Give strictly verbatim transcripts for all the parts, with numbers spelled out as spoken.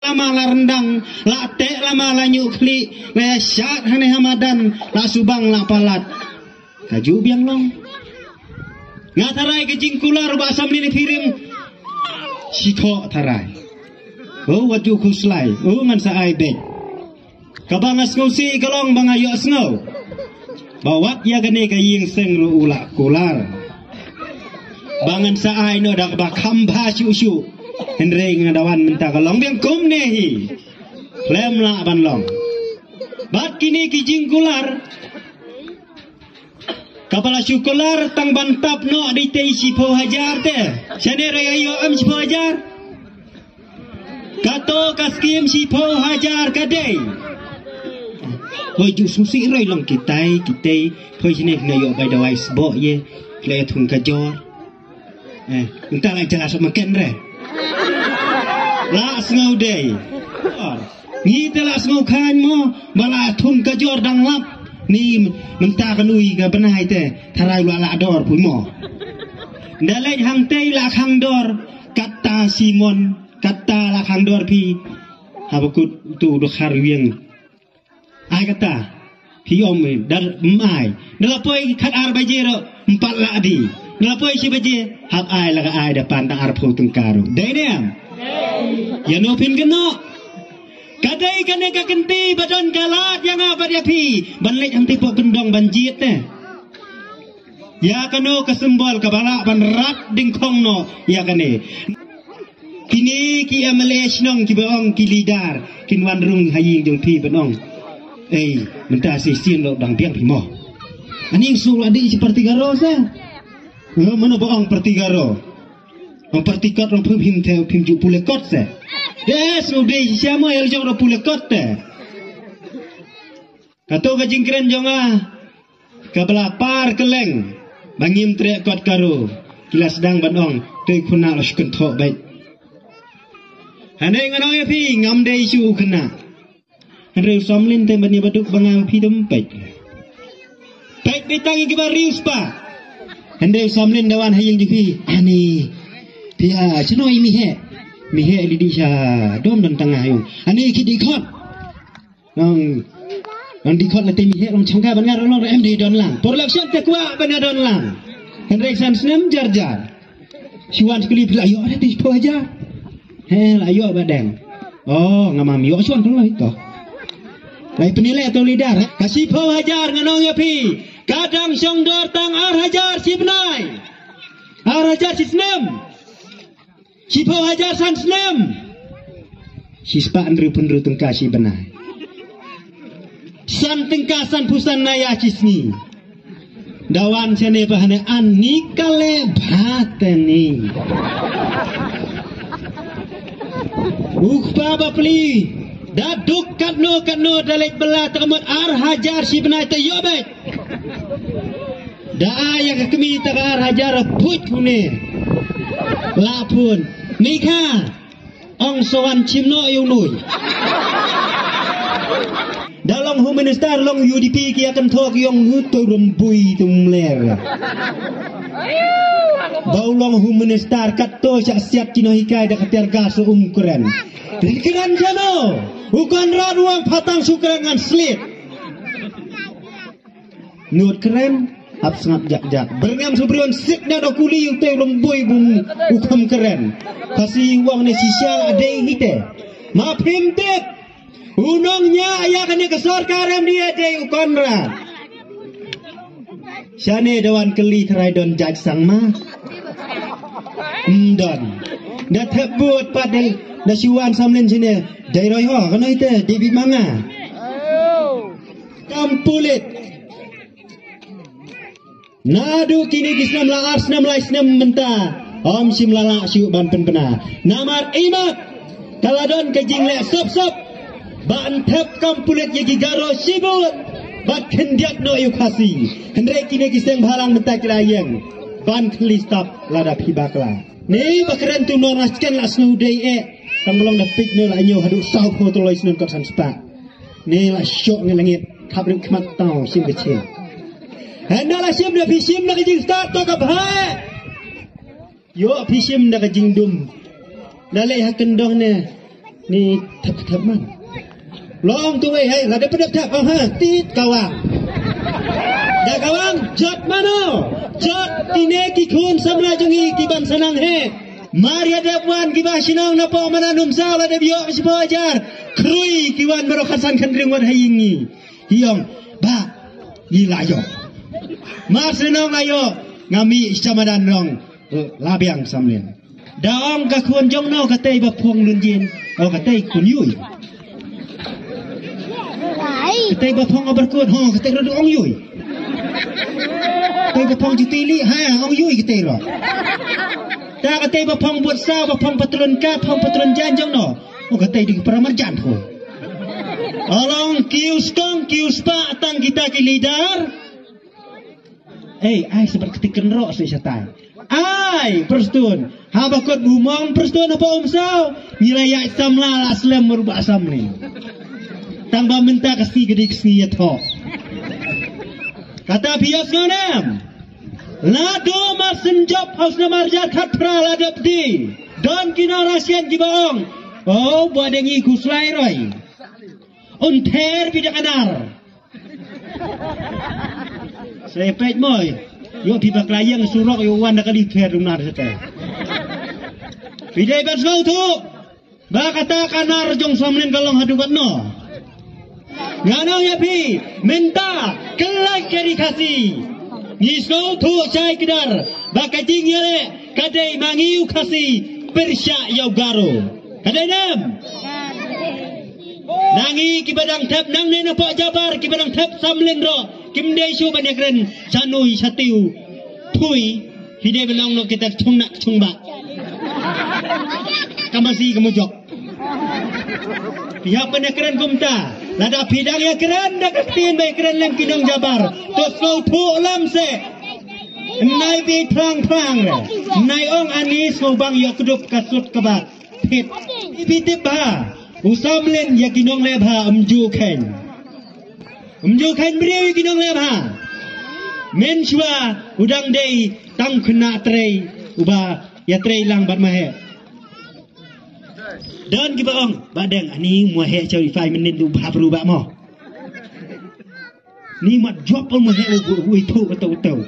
lama la ryndang, la teh lama la ñiuh khlieh, la ïa shad hangne ha madan, la subang la palat. Ka ju biang long. Nga tharai ka jingkular ba samli ne phi rim. Shikho tharai. O wat ju khuslai. O ngan sa ai beit. Kaba nga sngewsih ka long ba nga ïohsngew ba wat ïa kane ka ïing seng ruh u la kular. Ba ngan sa ai noh da kaba kham bha shuh shuh. Hynrei nga da wan mynta ka long biang kumne hi. Khlem lah ban long. Bad kine ki jingkular. Kaba la shu kular tang ban tap noh dei tei shiphew hajar te. Shane ruh ïa ïoh em shiphew hajar. Kato ka skim shiphew hajar ka dei. Hoi ju sngewsih roi long kitai kitai. Hoi shane kine ïoh bai dawai sboh ye. Kine ïa thung ka jor. Eh, nta la jala sa makan re. La sngew dei. Ngi te la sngew khan mo ba la thung ka jor dang lap. Ni mynta ka nui ka bnai te tharai la la dor pui mo. Nda leit hangtei la khang dor kata Simon kata la khang dor phi. Habakut tu du khar wieng. Ai kata phi ym da mai. Da la poi khat ar baje ro empat la di. Da la poi shi baje hap ai la ka ai da pan da ar phew tyngka ro. Dei ne em? Ïa no phin kynnoh. Ka dei kane ka kynti ba don ka lad ïa nga bad ïa phi ban leit hangtei pok kyndong ban jied ne. Ïa kano ka symbol kaba lah ban rat dingkhong noh ïa kane. Kine ki M L A shnong kiba ong ki leader kin wan rung ha ïing jong phi ban ong. Ei, mynta shisien lo dang biang phi mo. Ani su la di si parti garo sa. Lo mano ba ong parti garo. Ong parti kot ong phi phim the phim ju pule kot sa. Yes, u dei siama el jong ro pule kot te. Kato ka jingkren jong nga. Ka ba la par kylleng ba ngim treh kot ka ru ki la sdang ban ong. Te khun na la shu kynthoh beit. Hangne ngan ong ïa phi ngam dei shu u khynnah. Hynrei u Somlin te ban ïa baduk ba nga phi dum peit. Peit beit tang ïa ki ba riewspah. Hynrei u Somlin da wan ha ïing jong phi. Ani. Phi ha shano ïa mi heh. Mi heh li dih sha dom don tang ha ïing. Ani ki dih khot. Nong nong dih khot la te mi heh long changka ban nga long em dei don lang. Por lak shot te kwah ban nga don lang. Hynrei san snem jar jar. Shuan skuli phi la ïoh da te shiphew hajar. He la ïoh ba deng. Oh nga mam ïoh shuan tong lai to. Lai pynilai to leader. Ka shiphew hajar nga nong ïa phi. Ka dang shong dor tang ar hajar shi bnai. Ar hajar shi snem. Shiphew hajar san snem. Shispah hynriew phew hynriew tyngka shi bnai. San tyngka san phew san naya shi sngi. Da wan shane ba hane ani kale bha te ni. U kpa bapli da duk katno katno da leit bylla ta ka mut ar hajar shi bnai te ïoh beit. Da ai ïa ka kmie ta ka ar hajar phuit une. La phun. Ni kha. Ong sa wan chim noh ïa u nui. Da long Home Minister long U D P ki ïa kynthoh ki ong u to rumbui to mler. Ba u long Home Minister katto shah siat ki nonghikai da ka tiar gas um kren. Ri kren jano. U Conrad u ong phatang shu kren ngan slit. Ngut kren ap sngap jak jak. Berngam subrion sik na do kuli u te rumbui bung u kham kren. Pasi wang ne shisha adei hite. Ma phim tip. U nong nya aya kane ka sorkar em dia dei u Conrad. Shane da wan kali trai don jaj sang ma. Ndon. Da thep buat pat dei da shuan samlin shine. Dei roi ho kano ite dei bit manga. Kam pulit. Naduh kine ki snem la ar snem lai snem mynta. Om shim la lah shuh ban pynpna. Namar imat ka la don ka jingleh sop sop. Ban thep kam pulit ïa ki garo shibut. Ban khyndiat noh ïa u Khasi. Hynrei kine ki seng bhalang mynta ki la ïeng. Ban khli stop lada phi bakla. Ni ba kren tu nor na sken la snu dei eh. Tang long da pik no la ñew haduh saw pho to loi snem kot san spa. Ni la shok ngi langit khap rim khmat tau shim ka chin. Hynda la shim da phi shim da ka jing start to ka bha. Yo phi shim da ka jing dum. Da lei ha kendong ne. Ni thep thep man. Long tu wei, hei, la dep dep thep, oh ha, tit kawang. Da kawang, jot mano. Jot kine ki khun samla jong ngi ki ban sa nang heh. Mar ïa dep wan ki ba shnong na pok mana numsa la dep ïoh shiphew hajar. Khrui ki wan baroh khatsan khathynriew wat ha ïing ngi. Ki ong, ba, ngi la ïoh. Mar shnong la ïoh, nga mih sha madan nong, eh, la biang samlin. Da ong ka khun jong no katei ba phong lun jin. Oh katei khun Yui. Katei ba phong abarkut, ho katei ruh ong Yui. Katei ba phong jutili, ha ong Yui katei ruh. Ta katei ba phong butsa, ba phong patron ka, phong patron jan jong no. Oh katei dei para marjan ho. Along kiu skong kiu spa tang kita ki leader. Ei, ai, sebat ketiken rok se shatai. Ai, Prestone. Haba kot bumong Prestone apa umsau. Nilai yak samla la slem merubah samli. Tang ba minta kasi gede kasi ya thok. Kata bias ngonem. Lado mar senjop haus na marjar khatra lado pdi. Don kino rasian ki baong. Oh, buat dengi kuslai roi. Unter bidak anar. Sepet moi. Yo phi baklayang surok yo wan da kali pher lunar sete. Pidai ban sngau tu. Ba kata kanar jong samlin kalong hadu kat no. Ngano ya phi minta kelak keri kasi. Ngi sngau tu chai kedar. Ba kajing yale kadai mangiu kasi persyak yau garo. Kadai nam. Nangi ki badang thep nang ne na pok jabar ki badang thep samlin ro kim dei shu ban yakren sanui satiu thui hidai benong no kita chungnak chungba. Kamasi kemujok. Pihak ban yakren kumta. Lada pidang yakren da kestin ba yakren lem kinong jabar. Tos kau thuk lam se. Nai bi thlang thlang re. Nai ong anis ngau bang yok kedup kasut kebat. Pit. Ipi tip bha. U samlin ya ki nong le bha um ju khen. Um ju khen briew ya ki nong le bha. Men shwa u dang dei tang khna trei uba ya trei lang bat mahe. Dan ki ba ong ba deng ani mo he chau i fai menin du bha bru ba mo. Ni mat jop ong mo he u u i thu ka tau tau.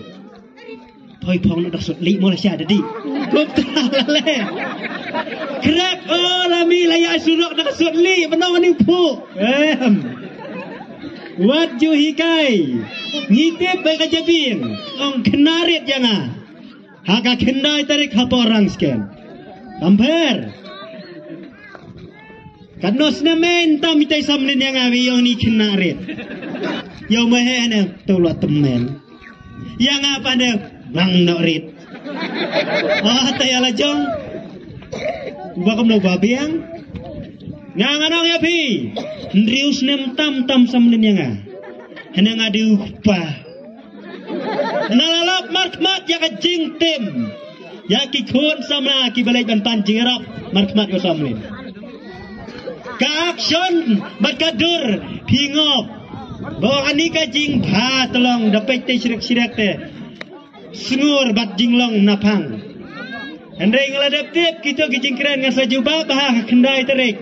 Poi phong na dak sut li mo la sha dadi. Kop ta la le. Krak o la mi la ya surok dak sut li benong ni phu. Em. Wat ju hikai. Ngi tip ba ka jabing. Ong knarit ya nga. Ha ka khyndai tarik ha por rang sken. Kamper. Kan nos na men tam itai samlin ya nga wi yong ni khyndai rit. Yong ma he ne tu lo temen. Ya nga pa ne bang no rit. Ah, ta ya la jong. Uba kam no ba biang. Nga nga nong ya phi. Ndriu snem tam tam samlin ya nga. Hene nga diu pa. Na la lap mar khmat ya ka jingtim. Ya ki khun samla ki balai ban pan jingrap mar khmat yo samlin. Ka action bat ka dur pingop. Bo ani ka jing bha telong da pek te shrek shrek te. Sngur bat jinglong na phang. Hynrei nga la dep tip kito ki jingkren nga sa jubab bha ha khyndai tarik.